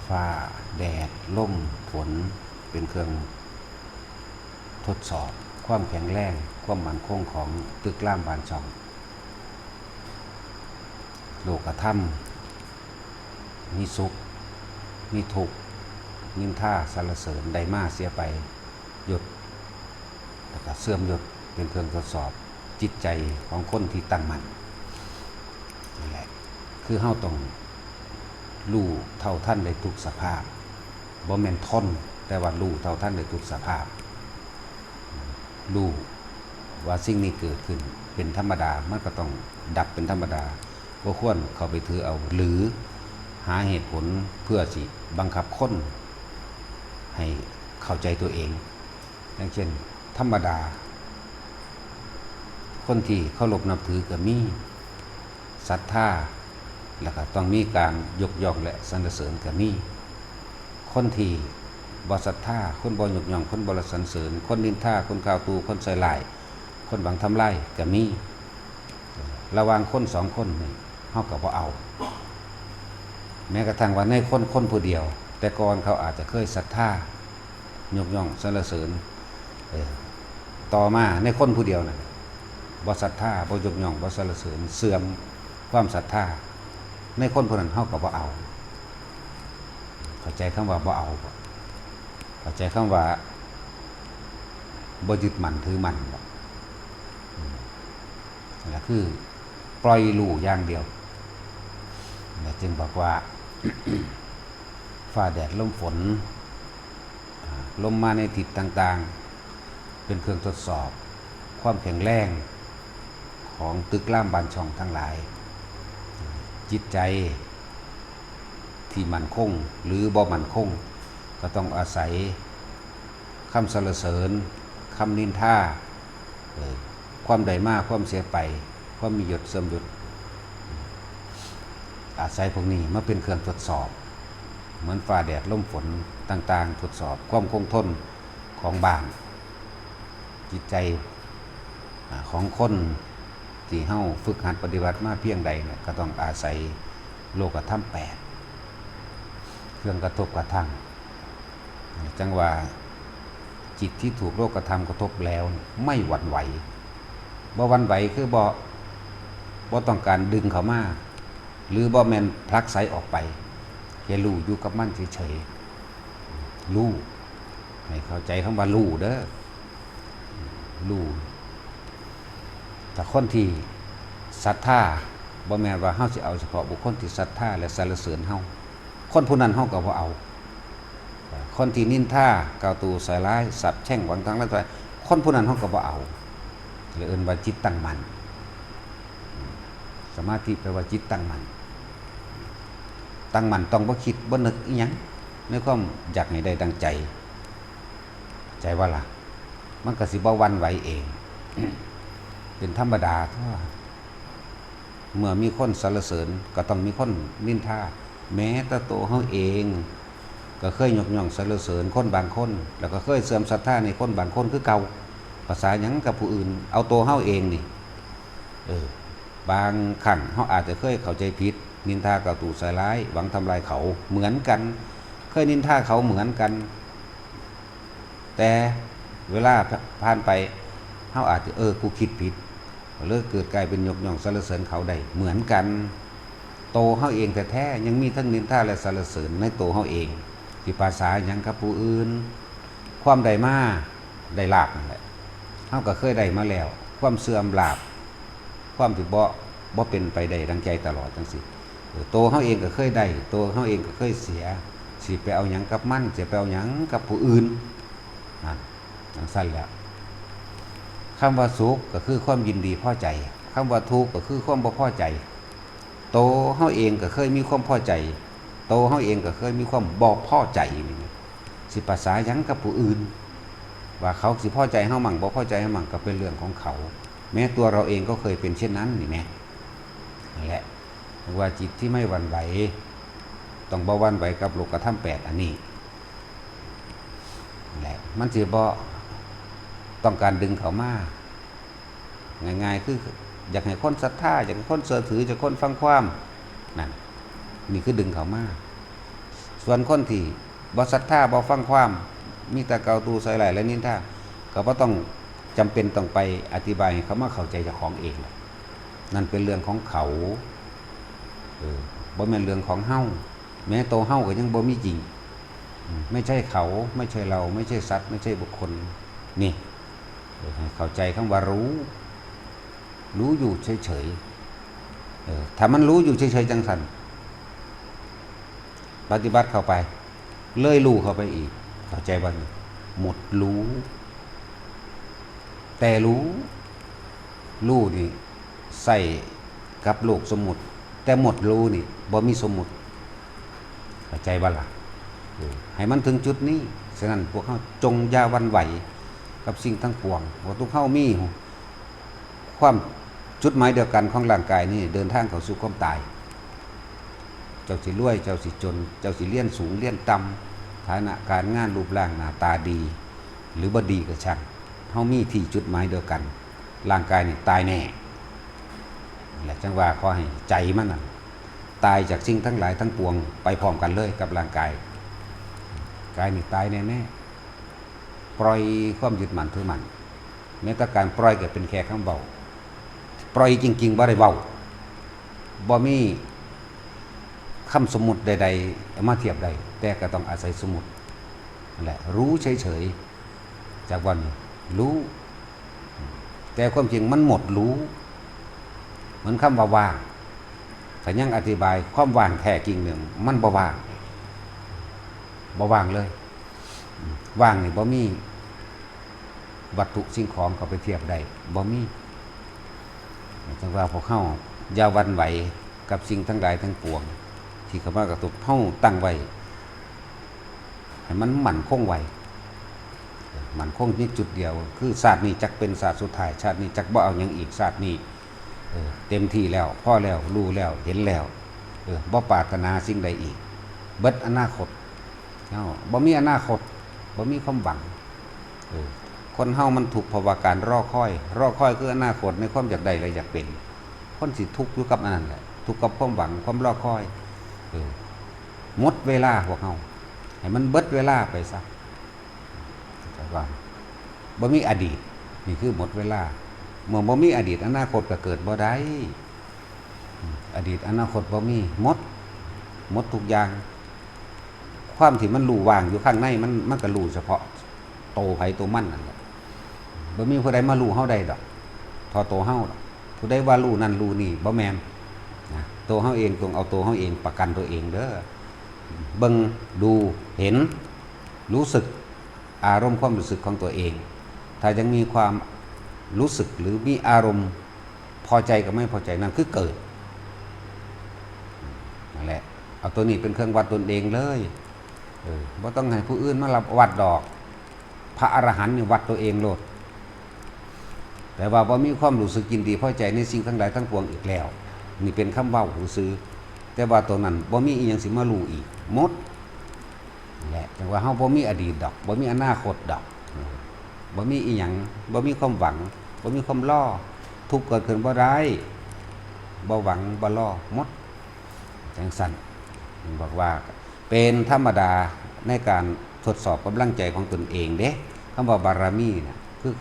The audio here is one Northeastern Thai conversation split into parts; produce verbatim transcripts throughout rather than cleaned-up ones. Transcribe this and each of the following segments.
ฟ้า แดด ลม ฝน เป็นเครื่องทดสอบความแข็งแรง ความมั่นคงของตึกรามบ้านช่อง โลกธรรม มีสุข มีทุกข์ นินทาสรรเสริญ ได้มาเสียไป ยศ แล้วก็เสื่อมยศ เป็นเครื่องทดสอบจิตใจของคนที่ตั้งมั่น นั่นแหละ คือเฮาต้องรู้เท่าทันได้ทุกสภาพ บ่แม่นทน แต่ว่ารู้เท่าทันได้ทุกสภาพ รู้ว่าสิ่งนี้เกิดขึ้นเป็นธรรมดา มันก็ต้องดับเป็นธรรมดา บ่ควรเข้าไปถือเอา หรือหาเหตุผลเพื่อสิบังคับคนให้เข้าใจตัวเอง อย่างเช่น ธรรมดา คนที่เคารพนับถือก็มี ศรัทธา แล้วก็ต้องมีการยกย่องและสรรเสริญก็มี คนที่บ่ศรัทธา คนบ่ยกย่อง คนบ่สรรเสริญ คนนินทา คนกล่าวตู่ คนใส่ร้าย คนหวังทำลายก็มี ระหว่างคนสองคนนี่ เฮาก็บ่เอา แม้กระทั่งว่าในคนคนผู้เดียว แต่ก่อนเขาอาจจะเคยศรัทธา ยกย่องสรรเสริญ เออ ต่อมาในคนผู้เดียวนั่น บ่ศรัทธา บ่ยกย่อง บ่สรรเสริญ เสื่อมความศรัทธา ในคนผู้นั้นเฮาก็บ่เอา เข้าใจคำว่าบ่เอาบ่ เข้าใจคำว่าบ่ยึดมั่นถือมั่นบ่ อืม นั่นล่ะคือปล่อยรู้อย่างเดียว นะ จึงบอกว่า ฟ้าแดดลมฝน อ่า ลมมาในทิศต่างๆ เป็นเครื่องทดสอบความแข็งแรงของตึกรามบ้านช่องทั้งหลาย จิตใจที่มั่นคงหรือบ่มั่นคง ก็ต้องอาศัยคำสรรเสริญ คำนินทา เอ่อ ความได้มา ความเสียไป ความมียศเสื่อมยศ อาศัยพวกนี้มาเป็นเครื่องทดสอบ เหมือนฟ้าแดดลมฝนต่างๆ ทดสอบความคงทนของบ้าน จิตใจ อ่า ของคนที่เฮาฝึกหัดปฏิบัติมาเพียงใดเนี่ย ก็ต้องอาศัยโลกธรรมแปด เครื่องกระทบกระทั่ง จั่งว่าจิตที่ถูกโลกธรรมกระทบแล้วไม่หวั่นไหว บ่หวั่นไหวคือบ่ บ่ต้องการดึงเข้ามา หรือบ่แม่นผลักไสออกไป แค่รู้อยู่กับมันเฉยๆ รู้ ให้เข้าใจคำว่ารู้เด้อ รู้ ถ้าคนที่ศรัทธา บ่แม่นว่าเฮาสิเอาเฉพาะบุคคลที่ศรัทธาและสรรเสริญเฮา คนผู้นั้นเฮาก็บ่เอา คนที่นินทากล่าวตู่ใส่ร้าย สาปแช่ง หวังทำลาย คนผู้นั้นเฮาก็บ่เอา เลยเอิ้นว่าจิตตั้งมั่น สมาธิแปลว่าจิตตั้งมั่น ตั้งมั่นต้องบ่คิดบ่นึกอิหยัง ในความอยากให้ได้ดังใจ ใจว่าล่ะ มันก็สิบ่หวั่นไหวเอง เป็นธรรมดาทั่ว เมื่อมีคนสรรเสริญก็ต้องมีคนนินทา แม้แต่ตัวเฮาเอง ก็เคยยกย่องสรรเสริญคนบางคน แล้วก็เคยเสื่อมศรัทธาในคนบางคนคือเก่า ภาษาหยังกับผู้อื่น เอาตัวเฮาเองนี่ เออ บางครั้งเฮาอาจจะเคยเข้าใจผิด นินทากล่าวตู่ใส่ร้าย หวังทำลายเขาเหมือนกัน เคยนินทาเขาเหมือนกัน แต่เวลาผ่านไป เฮาอาจจะ เออ กูคิดผิด เลยเกิดกลายเป็นยกย่องสรรเสริญเขาได้เหมือนกัน โตเฮาเองแท้ๆ ยังมีทั้งนินทาและสรรเสริญในโตเฮาเอง สิภาษาหยังกับผู้อื่น ความได้มา ได้ลาภนั่นแหละ เฮาก็เคยได้มาแล้ว ความเสื่อมลาภ ความที่บ่ บ่เป็นไปได้ดังใจตลอดจังซี้ เออ โตเฮาเองก็เคยได้ โตเฮาเองก็เคยเสีย สิไปเอาหยังกับมัน สิไปเอาหยังกับผู้อื่น นั่น จังซั่นแหละ คำว่าสุขก็คือความยินดีพอใจ คำว่าทุกข์ก็คือความบ่พอใจ โตเฮาเองก็เคยมีความพอใจ โตเฮาเองก็เคยมีความบ่พอใจนี่ สิภาษาหยังกับผู้อื่น ว่าเขาสิพอใจเฮามั่ง บ่พอใจเฮามั่ง ก็เป็นเรื่องของเขา แม้ตัวเราเองก็เคยเป็นเช่นนั้นนี่แหม นั่นแหละ เรียกว่าจิตที่ไม่หวั่นไหว ต้องบ่หวั่นไหวกับโลกธรรมแปดอันนี้ นั่นแหละ มันสิบ่ต้องการดึงเข้ามา ง่ายๆ คืออยากให้คนศรัทธา อยากให้คนเชื่อถือ อยากให้คนฟังความ นั่น นี่คือดึงเข้ามา ส่วนคนที่บ่ศรัทธา บ่ฟังความ มีแต่กล่าวตู่ใส่ร้ายและนินทา ก็บ่ต้อง จำเป็นต้องไปอธิบายให้เขามาเข้าใจเจ้าของเอง นั่นเป็นเรื่องของเขา เออ บ่แม่นเรื่องของเฮา แม้ตัวเฮาก็ยังบ่มีจริง อืม ไม่ใช่เขา ไม่ใช่เรา ไม่ใช่สัตว์ ไม่ใช่บุคคล นี่ เออ ให้เข้าใจคำว่ารู้ รู้อยู่เฉยๆ เออ ถ้ามันรู้อยู่เฉยๆ จังซั่น ปฏิบัติเข้าไป เลยรู้เข้าไปอีก เข้าใจบ่นี่ หมดรู้ แต่รู้ รู้นี่ ใช้กับโลกสมมุติ แต่หมดรู้นี่ บ่มีสมมุติ เข้าใจบ่ล่ะ เออ ให้มันถึงจุดนี้ ฉะนั้นพวกเฮาจงอย่าหวั่นไหวกับสิ่งทั้งปวง เพราะทุกเฮามีความจุดหมายเดียวกันของร่างกายนี่ เดินทางเข้าสู่ความตาย เจ้าสิรวย เจ้าสิจน เจ้าสิเรียนสูง เรียนต่ำ ฐานะการงาน รูปร่างหน้าตาดี หรือบ่ดีก็ช่าง เฮามีที่จุดหมายเดียวกัน ร่างกายนี่ตายแน่ และจังว่าขอให้ใจมันนั่น ตายจากสิ่งทั้งหลายทั้งปวง ไปพร้อมกันเลยกับร่างกาย กายนี่ตายแน่ๆ ปล่อยความยึดมั่นถือมั่น แม้แต่การปล่อยก็เป็นแค่คำเว้า ปล่อยจริงๆ บ่ได้เว้า บ่มีคำสมมุติใดๆ เอามาเทียบได้ แต่ก็ต้องอาศัยสมมุติ และรู้เฉยๆ จากวันนี้ รู้ แต่ความจริงมันหมดรู้ เหมือนคำว่าว่าง ถ้ายังอธิบายความว่างแท้จริงเนี่ย มันบ่ว่าง บ่ว่างเลย ว่างนี่บ่มีวัตถุสิ่งของเข้าไปเทียบได้ บ่มี จังว่าพวกเฮาอย่าหวั่นไหวกับสิ่งทั้งหลายทั้งปวง ที่เข้ามากระทบ เฮาตั้งไว้ ให้มันมั่นคงไว้ มั่นคงในจุดเดียว คือชาตินี้จักเป็นชาติสุดท้าย ชาตินี้จักบ่เอาหยังอีก ชาตินี้ เออ เต็มที่แล้ว พอแล้ว รู้แล้ว เห็นแล้ว เออ บ่ปรารถนาสิ่งใดอีก เบิดอนาคต เฮาบ่มีอนาคต บ่มีความหวัง เออ คนเฮามันทุกข์เพราะว่าการรอคอย รอคอยคืออนาคตในความอยากได้และอยากเป็น คนสิทุกข์อยู่กับอันนั้นแหละ ทุกข์กับความหวัง ความรอคอย เออ หมดเวลาพวกเฮา ให้มันเบิดเวลาไปซะ เข้าใจว่า บ่มีอดีต นี่คือหมดเวลา เมื่อบ่มีอดีต อนาคตก็เกิดบ่ได้ อดีตอนาคตบ่มี หมด หมดทุกอย่าง ความที่มันรู้ว่างอยู่ข้างในมัน มันก็รู้เฉพาะโตไผโตมันนั่นแหละ บ่มีผู้ใดมารู้เฮาได้ดอก เท่าโตเฮาดอก ผู้ใดว่ารู้นั่นรู้นี่ บ่แม่นนะ โตเฮาเองต้องเอาโตเฮาเองประกันตัวเองเด้อ เบิ่ง ดู เห็น รู้สึก อารมณ์ความรู้สึกของตัวเอง ถ้ายังมีความรู้สึกหรือมีอารมณ์พอใจกับไม่พอใจ นั่นคือเกิด นั่นแหละ เอาตัวนี้เป็นเครื่องวัดตนเองเลย เออ บ่ต้องให้ผู้อื่นมารับวัดดอก พระอรหันต์นี่วัดตัวเองโลด แต่ว่าบ่มีความรู้สึกยินดีพอใจในสิ่งทั้งหลายทั้งปวงอีกแล้ว นี่เป็นคำเว้าซื่อๆ แต่ว่าตัวนั้นบ่มีอีหยังสิมารู้อีก หมด นั่นแหละ จังว่าเฮาบ่มีอดีตดอก บ่มีอนาคตดอก เออ บ่มีอีหยัง บ่มีความหวัง บ่มีความรอ ทุกข์เกิดขึ้นบ่ได้ บ่หวัง บ่รอ หมด จังซั่น บอกว่าเป็นธรรมดาในการทดสอบกำลังใจของตนเองเด้ คำว่าบารมีน่ะ คือ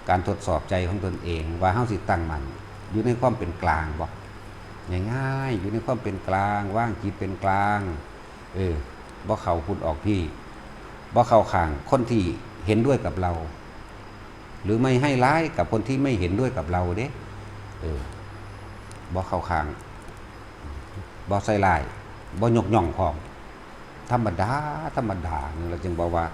การทดสอบใจของตนเอง ว่าเฮาสิตั้งมั่นอยู่ในความเป็นกลางบ่ ง่ายๆ อยู่ในความเป็นกลาง วางจิตเป็นกลาง เออ บ่เข้าพุ้นออกพี้ บ่เข้าข้างคนที่เห็นด้วยกับเรา หรือไม่ให้ร้ายกับคนที่ไม่เห็นด้วยกับเราเด้ เออ บ่เข้าข้าง บ่ใส่ร้าย บ่ยกย่องพร้อม ธรรมดา ธรรมดา นี่เราจึงบอกว่า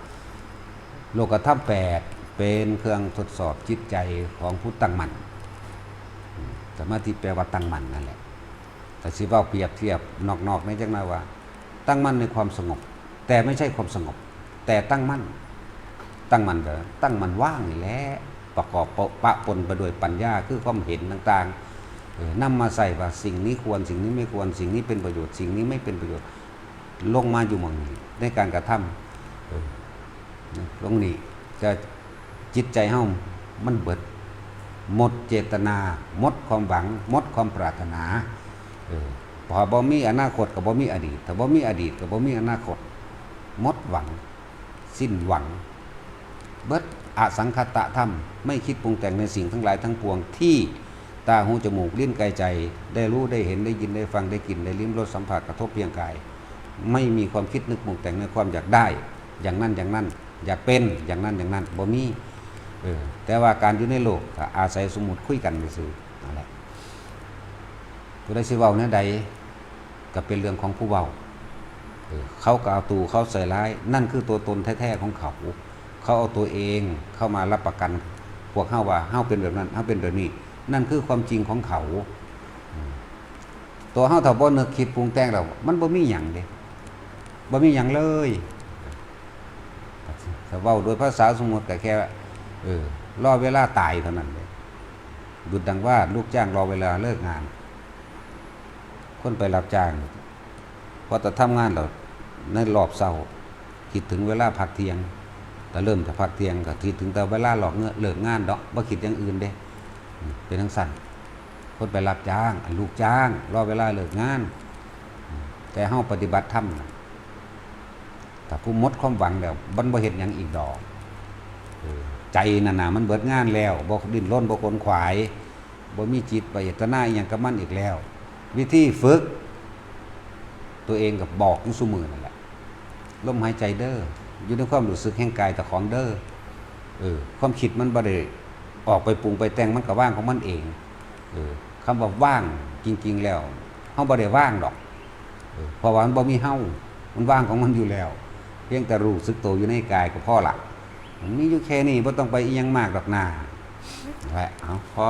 โลกธรรมแปดเป็นเครื่องทดสอบจิตใจของผู้ตั้งมั่น อืม สมาธิแปลว่าตั้งมั่นนั่นแหละ แต่สิเว้าเปรียบเทียบนอกๆ นี่จักหน่อยว่า ตั้งมั่นในความสงบ แต่ไม่ใช่ความสงบ แต่ตั้งมั่น ตั้งมั่นก็ตั้งมั่นว่างนี่แหละ ประกอบปะ ปะปนไปด้วยปัญญา คือความเห็นต่างๆ เออ นำมาใส่ว่าสิ่งนี้ควร สิ่งนี้ไม่ควร สิ่งนี้เป็นประโยชน์ สิ่งนี้ไม่เป็นประโยชน์ ลงมาอยู่หม่องนี้ ในการกระทำ เออ ลงนี้ จะจิตใจเฮามันเบิด หมดเจตนา หมดความหวัง หมดความปรารถนา เออ พอบ่มีอนาคตก็บ่มีอดีต ถ้าบ่มีอดีตก็บ่มีอนาคต หมดหวัง สิ้นหวัง เบิด อสังขตธรรม ไม่คิดปรุงแต่งในสิ่งทั้งหลายทั้งปวงที่ตาหูจมูกลิ้นกายใจ ได้รู้ได้เห็นได้ยินได้ฟังได้กลิ่นได้ลิ้มรสสัมผัสกระทบเพียงกาย ไม่มีความคิดนึกปรุงแต่งในความอยากได้ อย่างนั้นอย่างนั้น อยากเป็นอย่างนั้นอย่างนั้นบ่มี เออ แต่ว่าการอยู่ในโลกก็อาศัยสมมุติคุยกันซื่อๆนั่นแหละ ผู้ใดสิเว้าแนวใดก็เป็นเรื่องของผู้เว้า เออ เขาก็เอาตัวเขาใส่ร้าย นั่นคือตัวตนแท้ๆของเขา เขาเอาตัวเองเข้ามารับประกัน พวกเฮาว่าเฮาเป็นแบบนั้น เฮาเป็นแบบนี้ นั่นคือความจริงของเขา อืม ตัวเฮาถ้าบ่นึกคิดปรุงแต่งแล้ว มันบ่มีหยังเด้ บ่มีหยังเลย ถ้าเว้าโดยภาษาสมมุติก็แค่ เออ รอเวลาตายเท่านั้นเด้ ดุจดังว่าลูกจ้างรอเวลาเลิกงาน คนไปรับจ้าง พอแต่ทำงานแล้ว ในรอบเช้า คิดถึงเวลาพักเที่ยง แต่เริ่มจะพักเที่ยงก็คิดถึงแต่เวลาหลอกเงอะเลิกงานดอก บ่คิดอย่างอื่นเด้ อืม เป็นจั่งซั้น คนไปรับจ้าง อันลูกจ้าง รอเวลาเลิกงาน อืม แต่เฮาปฏิบัติธรรมน่ะ ถ้าผู้หมดความหวังแล้ว มันบ่เฮ็ดหยังอีกดอก เออ ใจนั่นน่ะ มันเบิดงานแล้ว บ่ดิ้นรน บ่ขนขวาย บ่มีจิตบ่เจตนาอิหยังกับมันอีกแล้ว วิธีฝึก ตัวเองก็บอกอยู่ซุมื้อนั่นแหละ ลมหายใจเด้อ อยู่ในความรู้สึกแห่งกายเจ้าของเด้อ เออ ความคิดมันบ่ได้ออกไปปรุงไปแต่ง มันก็ว่างของมันเอง เออ คำว่าว่างจริงๆแล้ว เฮาบ่ได้ว่างดอก เออ เพราะว่ามันบ่มีเฮา มันว่างของมันอยู่แล้ว เพียงแต่รู้สึกตัวอยู่ในกายก็พอละ มันมีอยู่แค่นี้ บ่ต้องไปอิหยังมากดอกนา นั่นแหละ เอา พอ